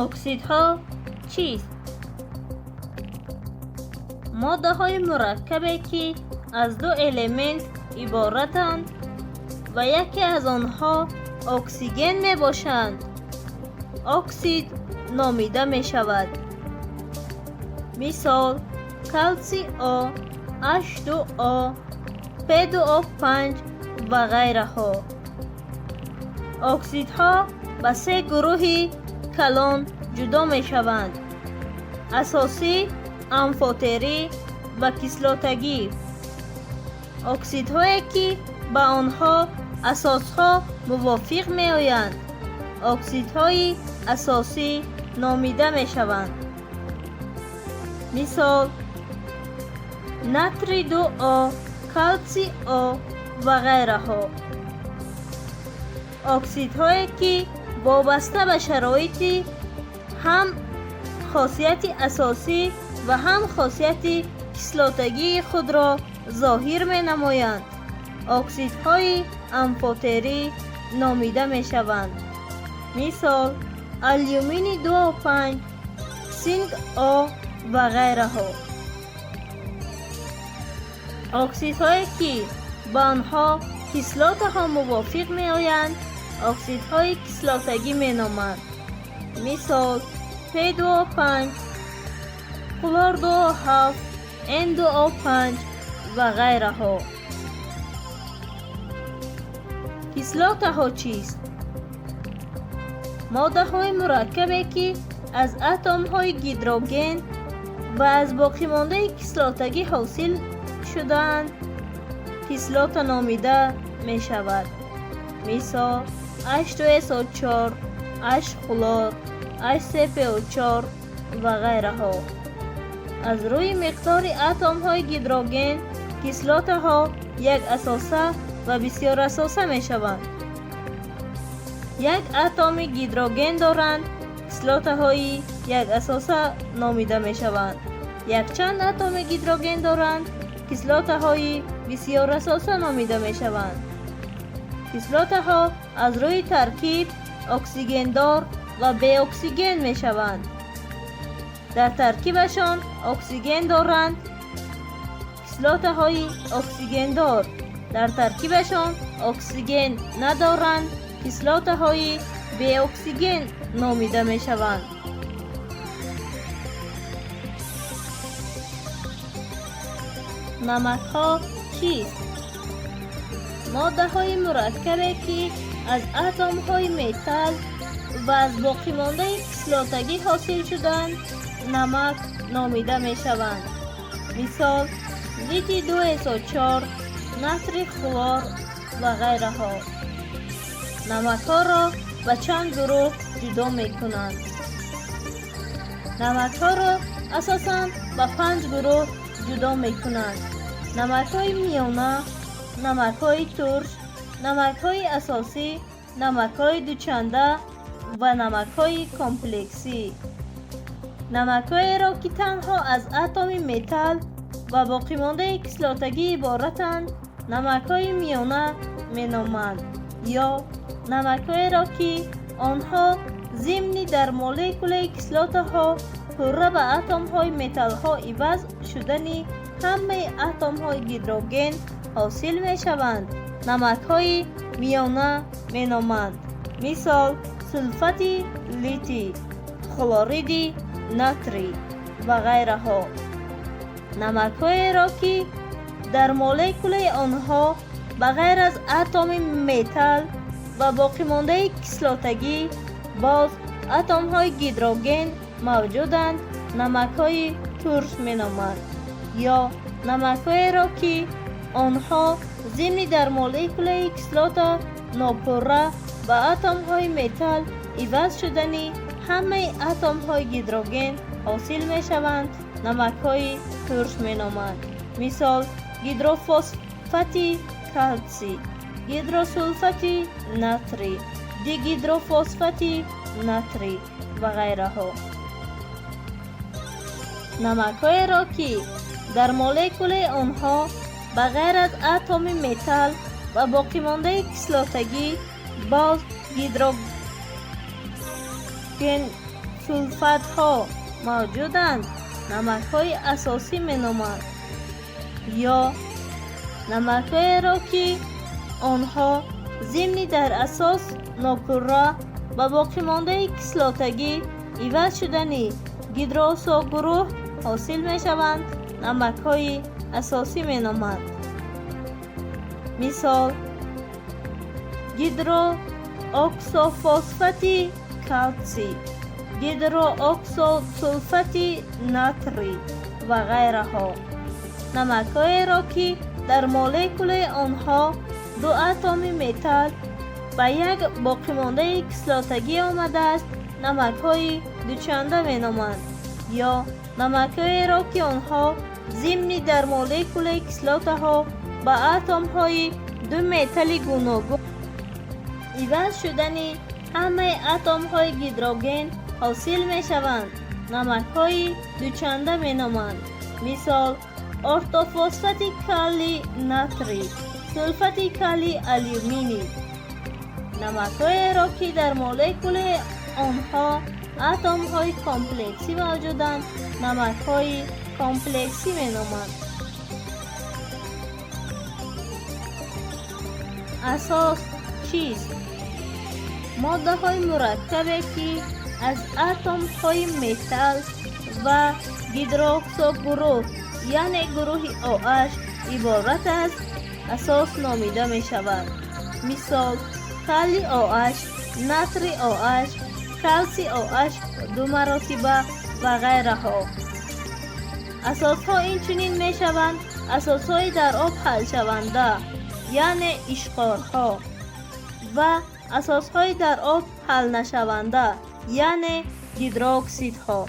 Оксидҳо чист? Моддаҳои мураккабе, ки аз ду элемент иборатанд ва яке аз онҳо оксиген мебошанд, оксид номида мешавад. Мисол: калсий О, H2O, P2O5 ва ғайраҳо. Оксидҳо ба се гурӯҳи калон ҷудо мешаванд: асосӣ, амфотерӣ ва кислотагӣ. Оксидҳое, ки ба онҳо асосҳо мувофиқ меоянд, оксидҳои асосӣ номида мешаванд. Мисол: натрий 2О, калсий О ва ғайраҳо. Оксидҳое, ки вобаста ба шароити ҳам хосияти асосӣ ва ҳам хосияти кислотагии худро зоҳир менамоянд, оксидҳои амфотерӣ номида мешаванд. Мисол: алюминий 2О5, синк О ва ғайраҳо. Оксидҳое, ки ба онҳо кислотаҳо мувофиқ меоянд, оксидҳои кислотагӣ меноманд. Мисол: P2O5, хлор 2О7, N2O5 ва ғайраҳо. Кислотаҳо чист? Моддаҳои мураккабе, ки аз атомҳои гидроген ва аз боқимондаи кислотагӣ ҳосил шудаанд, кислота номида мешавад. Мисол: H2SO4, H хлор, H3PO4 ва ғайраҳо. Аз рӯи миқдори атомҳои гидроген кислотаҳо як асоса ва бисёрасоса мешаванд. Як атоми гидроген доранд, кислотаҳои якасоса номида мешаванд. Якчанд атоми гидроген доранд, кислотаҳои бисёрасоса номида мешаванд. Кислотаҳо аз рӯи таркиб оксигендор ва беоксиген мешаванд. Дар таркибашон оксиген доранд, кислотаҳои оксигендор, дар таркибашон оксиген надоранд, кислотаҳои беоксиген номида мешаванд. Намакҳо чист? Моддаҳои мураккабе, ки аз атомҳои металл ва аз боқимондаи кислотагӣ ҳосил шуданд, намак номида мешаванд. Мисол: литий 2SO4, натрий хлор ва ғайраҳо. Намакҳоро ба чанд гурӯҳ ҷудо мекунанд. Намакҳоро асосан ба панҷ гурӯҳ ҷудо мекунанд: намакҳои миёна, намакҳои турш, намакҳои асосӣ, намакҳои дучанда ва намакҳои комплексӣ. Намакҳоеро, ки танҳо аз атоми металл ва боқимондаи кислотагӣ иборатанд, намакҳои миёна меноманд, ё намакҳоеро, ки онҳо зимни дар молекулаи кислотаҳо пурра ба атомҳои металлҳо иваз шудани ҳамаи атомҳои гидроген ҳосил мешаванд, намакҳои миёна меноманд. Мисол: сулфати литий, хлориди натрий ва ғайраҳо. Намакҳоеро, ки дар молекулаи онҳо ба ғайр аз атоми металл ва боқимондаи кислотагӣ боз атомҳои гидроген мавҷуданд, намакҳои турш меноманд, ё намакҳоеро, ки онҳо зимни дар молекулаи кислота нопурра ба атомҳои металл иваз шудани ҳамаи атомҳои гидроген ҳосил мешаванд, намакҳои турш меноманд. Мисол: гидрофосфати калсий, гидросулфати натрий, дигидрофосфати натрий ва ғайраҳо. Намакҳоеро, ки дар молекулаи онҳо ба ғайр аз атоми металл ва боқимондаи кислотагӣ боз гидрогенфосфатҳо сулфатҳо мавҷуданд, намакҳои асосӣ меноманд, ё намакҳоеро, ки онҳо зимни дар асос нопурра ба боқимондаи кислотагӣ иваз шудани гидроксогурӯҳ ҳосил мешаванд, намакҳои асосӣ меноманд. Мисол: гидрооксофосфати калтсий, гидрооксосулфати натрий ва ғайраҳо. Намакҳоеро, ки дар молекулаи онҳо ду атоми металл ба як боқимондаи кислотагӣ омадааст, намакҳои дучанда меноманд, ё намакҳоеро, ки онҳо зимни дар молекулаи кислотаҳо ба атомҳои ду металли гуногун иваз шудани ҳамаи атомҳои гидроген ҳосил мешаванд, намакҳои дучанда меноманд. Мисол: ортофосфати калий натрий, сулфати калий алюминий. Намакҳоеро, ки дар молекулаи онҳо атомҳои комплексӣ мавҷуданд, намакҳои комплексӣ меноманд. Асос чист? Моддаҳои мураккабе, ки аз атомҳои металл ва гидроксогурӯҳ, яъне гурӯҳи OH, иборат аст, асос номида мешавад. Мисол: калий OH, натрий OH, калсий OH ду маротиба ва ғайраҳо. Асосҳо инчунин мешаванд асосҳои дар об ҳалшаванда, яъне ишқорҳо, ва асосҳои дар об ҳалнашаванда, яъне гидроксидҳо.